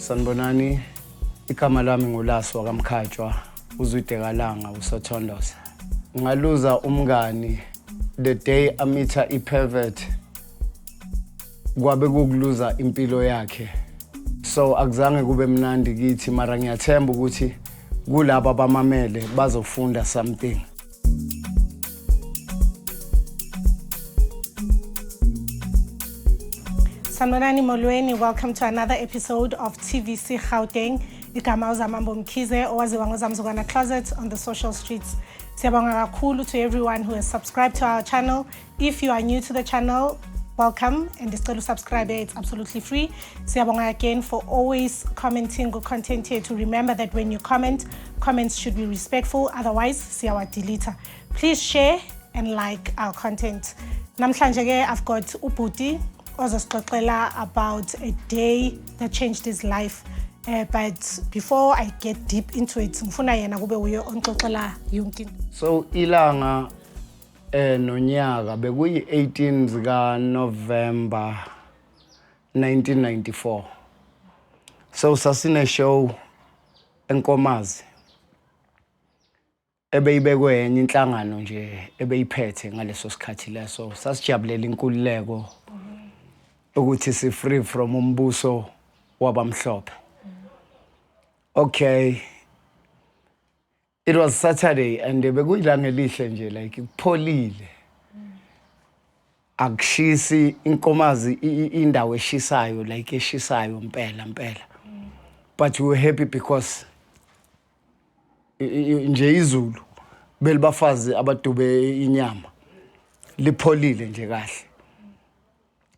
Sanibonani, igama lami nguLaso wakaMkhatshwa, uZwide kaLanga, uSothondosa. Ngaluza umngani the day amitha i-pervert, kwabe kukuluza impilo yakhe. So akuzange kube mnandi kithi, mara ngiyathemba ukuthi kulabo abamamele bazofunda something. Sanibonani, molweni, welcome to another episode of TVC Gauteng. Igama uZamambo Mkhize, owaziwa ngoZamzukwana Closet on the social streets. Siyabonga kakhulu to everyone who has subscribed to our channel. If you are new to the channel, welcome and sicela subscribe, it's absolutely free. Siyabonga again for always commenting good content here. To remember that when you comment, comments should be respectful, otherwise siyawa-delete. Please share and like our content. Namhlanje ke I've got ubhuti ozosixoxela about a day that changed his life. But before I get deep into it, ngifuna yena kube uye onixoxela yonke into. So ilanga nonyaka bekuyi 18 zika November 1994. So sasine show eNkomazi ebeyibekwe enye inhlangano nje ebeyiphethe ngaleso sikhathi leso. Sasijabulela inkululeko ukuthi si free from umbuso wabamhlophe. Okay. It was Saturday and bekuyilanga elihle nje, like kupholile. Akushisi, iNkomazi indawo eshisayo, like eshisayo impela impela. But we were happy because nje izulu belibafazi abadube inyama, lipholile nje kahle.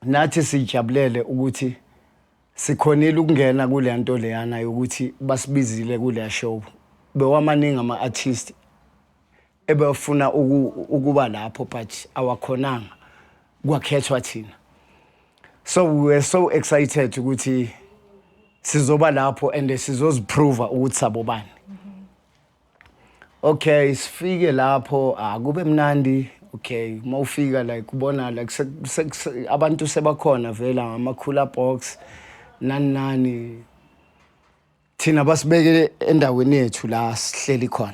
Nathi sijabulele ukuthi sikhonile ukungena kule nto leyana yokuthi basibizile kule show. Bewamaningi ama-artist ebefuna ukuba lapho, but awakhonanga, kwakhethwa thina. So we were so excited ukuthi sizoba lapho and sizoziprova ukuthi sabobani. Okay, sifike lapho, akube mnandi. Okay, mawufika like ubona like abantu sebakhona vela ngama cooler box, nani nani. Thina basibekele endaweni yethu la sihleli khona.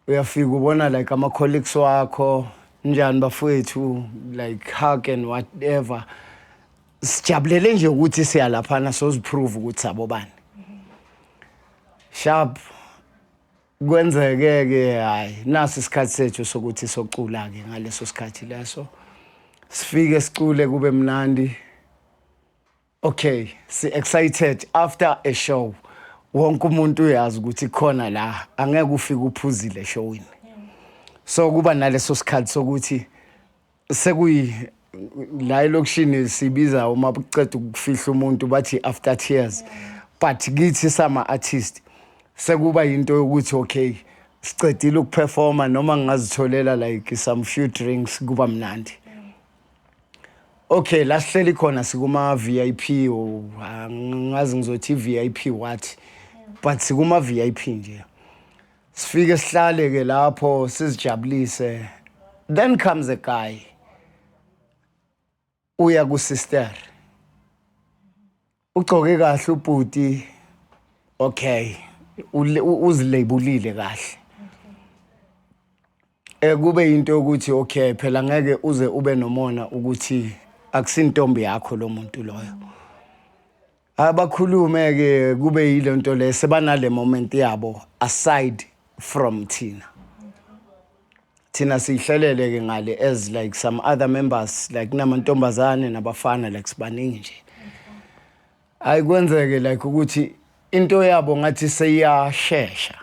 Uyafika ubona like ama colleagues wakho, njani bafowethu, like hug and whatever. Sijabulele nje ukuthi siyalaphana, soziprove ukuthi sabobani. Sharp, kwenzeke ke, hayi, nasi isikhathi sethu sokuthi socula ke. Ngaleso sikhathi leso sifike sicule, kube mnandi. Okay, si excited after a show. Wonke umuntu uyazi ukuthi khona la angeke ufike uphuzile eshowini, so kuba naleso sikhathi sokuthi sekuyi la elokishini sibiza uma kuceda ukufihla umuntu bathi after tears, but kithi sama artist sekuba into yokuthi okay, sicedile ukuperforma, noma ngingazitholela like some few drinks, kuba mnandi. Okay, la sihleli khona sikuma VIP, or angazi ngizothi VIP what, but sikuma VIP nje. Sifike sihlale ke lapho sizijabulise. Then comes a guy, uya ku sister, ugcoke kahle ubhuti. Okay, uzilabelile kahle. Kube into yokuthi okay, phela ngeke uze ube nomona ukuthi akusintombi yakho lo muntu loyo. Abakhulume ke, kube yile nto le, sebanale moment yabo aside from thina. Thina siyihlelele ke ngale as like some other members, like kunamantombazane nabafana, like sibaningi nje. Ayikwenzeke like ukuthi into yabo ngathi seyiyashesha,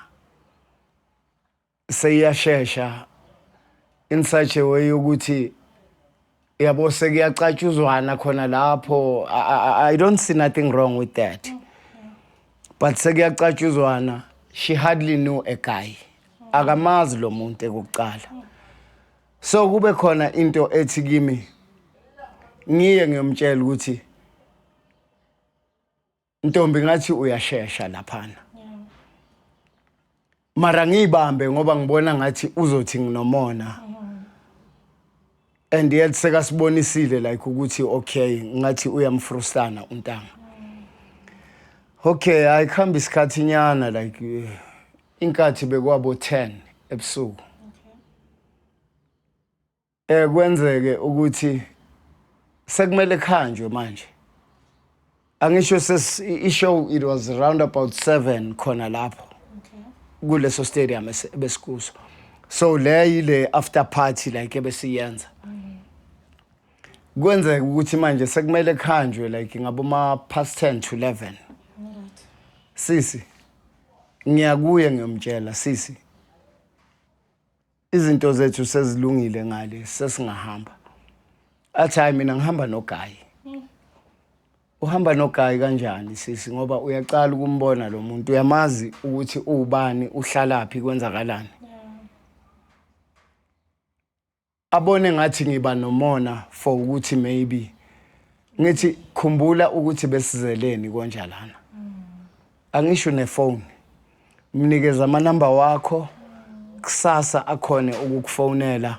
seyiyashesha in such a way ukuthi yabo sekuyacatshuzwana khona lapho. I don't see nothing wrong with that, but sekuyacatshuzwana. She hardly knew a guy, akamazi lo muntu ekuqala. So kube khona into ethi kimi ngiye ngiyomtshela ukuthi ntombi, ngathi uyashesha laphana, mara ngiyibambe ngoba ngibona ngathi uzothi nginomona, and yet sekasibonisile like ukuthi okay, ngathi uyamfrustana untanga. Okay, ayikhamba isikhathi nyana like inkathi bekwabo 10 ebusuku. Kwenzeke ukuthi sekumele khanjwe manje. Angisho ses i-show, it was round about 7 khona lapho kuleso stadium ebesikuso. So le yile after party like ebesiyenza. Kwenzeka ukuthi manje sekumele khanjwe like ngaboma past 10 to 11. Sisi, ngiyakuye ngiyomtshela, "Sisi, izinto zethu sezilungile ngale, sesingahamba." Athi, "Hayi, mina ngihamba noGayi." Uhamba noGayi kanjani, sisi? Ngoba uyaqala ukumbona lo muntu, uyamazi ukuthi uwubani, uhlalaphi, kwenzakalani? Abone ngathi ngiba nomona for ukuthi maybe ngithi, "Khumbula ukuthi besizeleni konjalana. Angisho nefone, mnikeza amanamba wakho, kusasa akhone ukukufonela,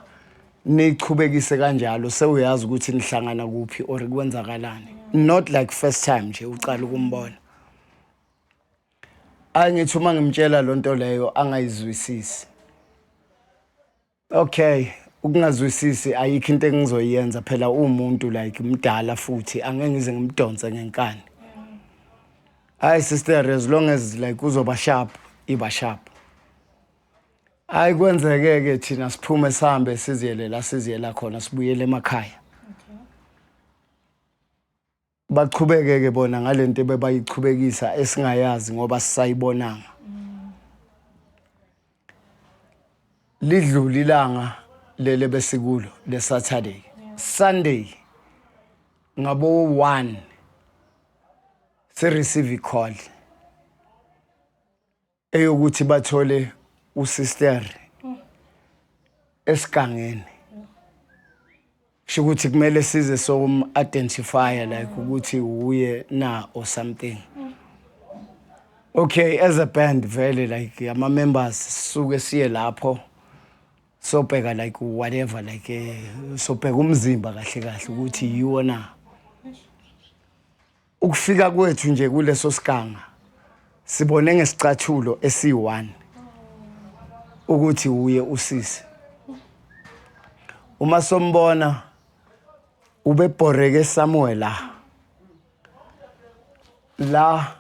nichubekise kanjalo, sewuyazi ukuthi nihlangana kuphi or kwenzakalani, not like first time nje ucala ukumbona." Angithi uma ngimtshela lonto leyo, angayizwisisi. Okay, ukungazwisisi ayikho into engizoyenza phela, umuntu like mdala futhi angeke ngize ngimdonse ngenkani. Hayi sister, as long as like uzoba sharp, iba sharp. Hayi, kwenzeke ke thina siphume sihambe siziyele la siziyela khona, sibuyele emakhaya. Bachubeke ke bona ngalento bebayichubekisa esingayazi ngoba sisayibonanga. Lidlula ilanga lele besikulo le Saturday. Sunday ngabo 1 se receive call eyokuthi bathole usister esigangeni, kusho ukuthi kumele size som identify like ukuthi uye na or something. Okay, as a band vele like ama members sisuke siye lapho sobheka like whatever, like sobheka umzimba kahle kahle ukuthi yiwo na. Ukufika kwethu nje kuleso siganga, sibone ngesicathulo esi1 ukuthi uye usisi. Uma sombona ubebhoreke somewhere la la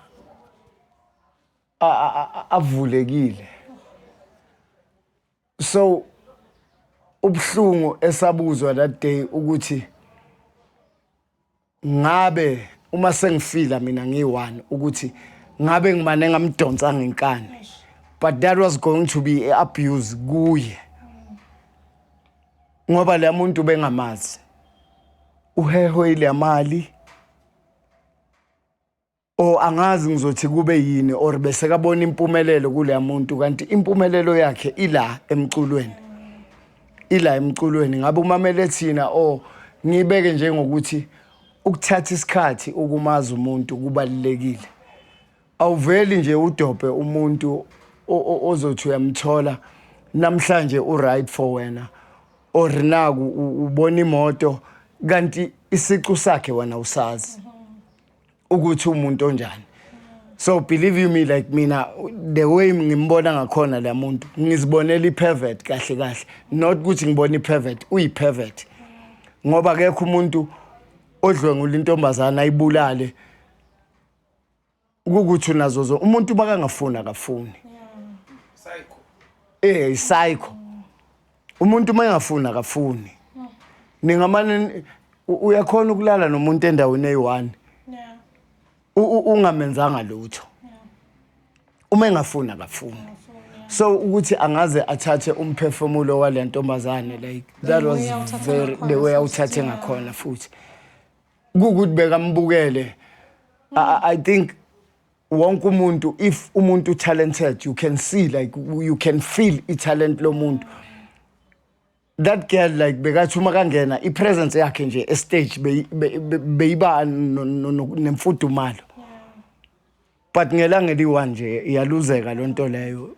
avulekile. So ubhlungu esabuzwa that day ukuthi ngabe uma sengifila mina ngiyi-one ukuthi ngabe ngimane ngamdonsa ngenkani, but that was going to be abuse kuye ngoba le muntu bengamazi, uhehwe ile mali or angazi ngizothi kube yini, or bese kabona impumelelo kuleya muntu, kanti impumelelo yakhe ila emculweni, ila emculweni. Ngabe umamele thina or ngibeke njengokuthi ukuthatha isikhathi ukumazi umuntu kubalulekile. Awuveli nje udobhe umuntu ozothi uyamthola namhlanje u-right for wena, or naku ubona imoto, kanti isicu sakhe wena usazi ukuthi umuntu onjani. So believe you me, like mina the way ngimbona ngakhona la muntu, ngizibonela i-pervert kahle kahle, not ukuthi ngibona i-pervert, uyi-pervert, ngoba akekho umuntu odlwengula intombazana ayibulale ukuthi unazo zo. Umuntu makangafuni akafuni. Psycho. Psycho. Umuntu uma engafuni akafuni. Ningamane uyakhona ukulala nomuntu endaweni eyi-one ungamenzanga lutho. Uma engafuni akafuni. So ukuthi angaze athathe umphefumulo wale ntombazane, like that was way awuthathe very ngakhona the way futhi, awuthathe ngakhona futhi. Kukuthi bekambukele. I think wonke umuntu, if umuntu talented, you can see, like you can feel i-talent lomuntu. That girl, like bekathi uma kangena, i-presence yakhe nje e-stage beyiba nemfudumalo, but ngelanga eliyi-one nje iyaluzeka loo nto leyo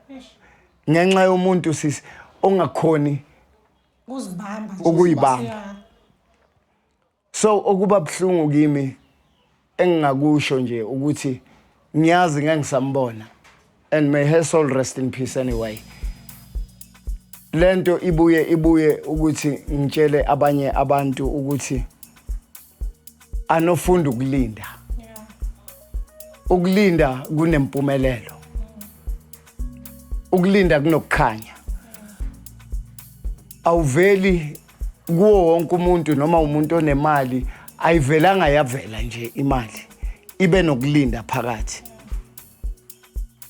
ngenxa yomuntu, sisi, ongakhoni Kuzibamba nje. Ukuyibamba. So okuba buhlungu kimi engingakusho nje ukuthi Ngiyazi ngeke ngisambona, and may her soul rest in peace. Anyway, lento ibuye ukuthi ngitshele abanye abantu ukuthi anofunda ukulinda. Ukulinda kunempumelelo, ukulinda kunokukhanya. Awuveli kuwo wonke umuntu, noma umuntu onemali ayivelanga yavela nje imali, ibe nokulinda phakathi.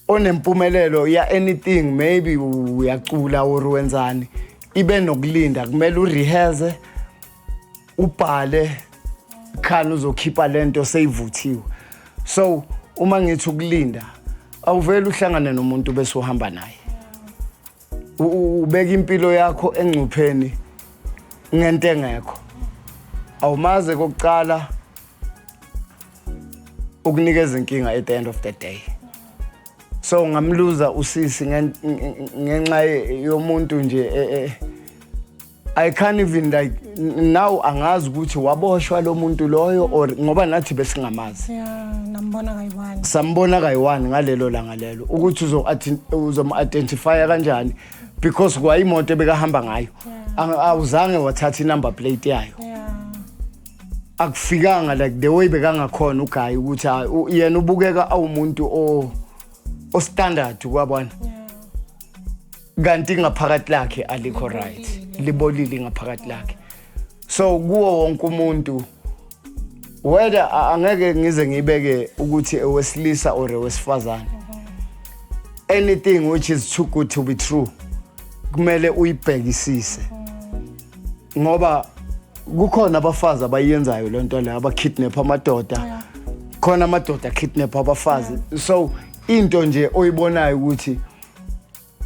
Onempumelelo ya anything, maybe uyacula or wenzani, ibe nokulinda. Kumele urehearse, ubhale khani uzokhipha lento seyivuthiwe. So uma ngithi ukulinda, awuveli uhlangane nomuntu bese uhamba naye. Ubeka impilo yakho engcupheni ngento engekho, awumaze kokucala ukunikeza inkinga at the end of the day. So ngamluza usisi ngenxa yomuntu nje. I can't even, like, now angazi ukuthi waboshwa lo muntu loyo or ngoba nathi besingamazi. Yeah, nambona kayi-one. Sambona kayi-one ngalelo langa lelo. Ukuthi uzom-identifya kanjani, because kwayimoto ebekahamba ngayo, awuzange wathatha inumber plate yayo. Akufikanga like the way bekangakhona uguy ukuthi hayi, yena ubukeka awumuntu o standard kwabona, kanti ngaphakathi lakhe alikho right, libolile ngaphakathi lakhe. So kuwo wonke umuntu, whether angeke ngize ngibeke ukuthi owesilisa or owesifazane, anything which is too good to be true kumele uyibhekisise, ngoba kukhona abafazi abayenzayo lento leyo, abakidnap amadoda, khona amadoda kidnap abafazi. So into nje oyibonayo ukuthi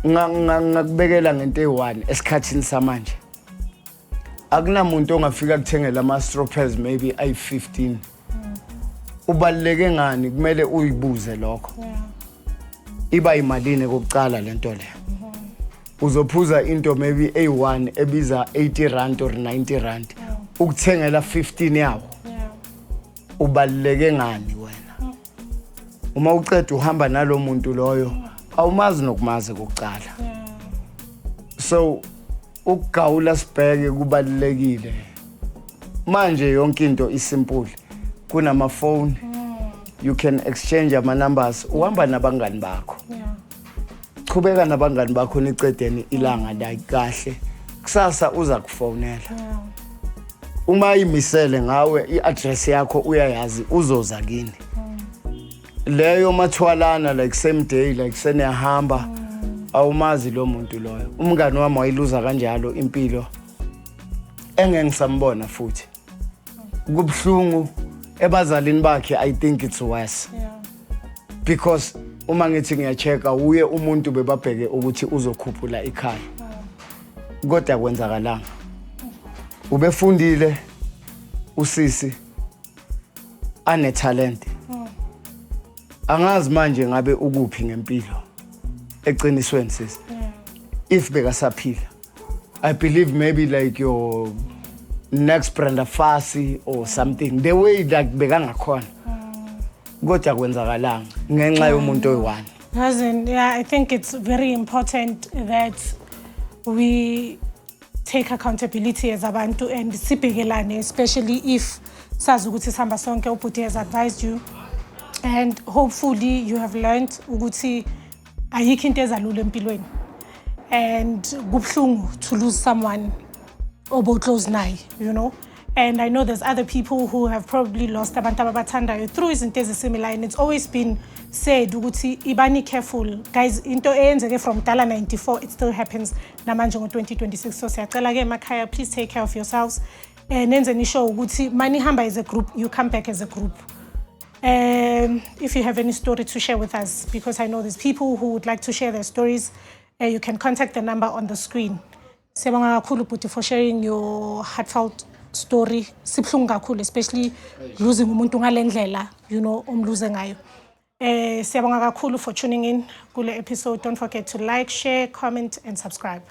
ngakubekela ngento eyi-one, esikhathini samanje akunamuntu ongafika kuthengela ama-stroppers maybe ayi-15. Ubaluleke ngani? Kumele uyibuze lokho. Iba imalini kokucala lento leyo? Uzophuza into maybe eyi-1 ebiza R80 or R90, ukuthengela 15 yawo. Ubaluleke ngani wena uma uceda uhamba nalo muntu loyo awumazi nokumazi kokucala? So ukugawula sibheke kubalulekile. Manje yonke into isimple, kunamafoni, you can exchange ama numbers, uhamba nabangani bakho. Chubeka nabangani bakho, nicedeni ilanga la kahle, kusasa uza kufonela. Uma imisele ngawe, i-address yakho uyayazi, uzoza kini. Leyo mathwalana like same day, like seniyahamba, awumazi lo muntu loyo. Umngani wami wayiluza kanjalo impilo, engeke ngisambona futhi. Kubuhlungu ebazalini bakhe. I think it's worse because uma ngithi ngiya-check-a, uye umuntu bebabheke ukuthi uzokhuphula ikhaya, kodwa kwenzakalanga. Ubefundile usisi, anetalent. Angazi manje ngabe ukuphi ngempilo eqinisweni sisi. If bekasaphila, I believe maybe like your next Brenda Fassie or something, the way like bekangakhona, kodwa kwenzakalanga ngenxa yomuntu oyi-one. Cousin, yeah, I think it's very important that we take accountability as abantu and sibhekelane, especially if sazi ukuthi sihamba sonke. Ubhuti has advised you and hopefully you have learned ukuthi ayikho into ezalula empilweni, and kubuhlungu to lose someone obo-close naye. And I know there's other people who have probably lost abantu ababathandayo through izinto ezisimilar, and it's always been said ukuthi ibani careful, guys. Into eyenzeke from dala 94, it still happens namanje ngo-2026. So siyacela-ke emakhaya, please take care of yourselves, nenzeni sure ukuthi manihamba as a group, you come back as a group. If you have any story to share with us, because I know there's people who would like to share their stories, you can contact the number on the screen. Siyabonga kakhulu bhuti for sharing your heartfelt story. Sibuhlungu kakhulu, especially losing umuntu ngale ndlela, omluze ngayo. Siyabonga kakhulu for tuning in kule episode. Don't forget to like, share, comment and subscribe.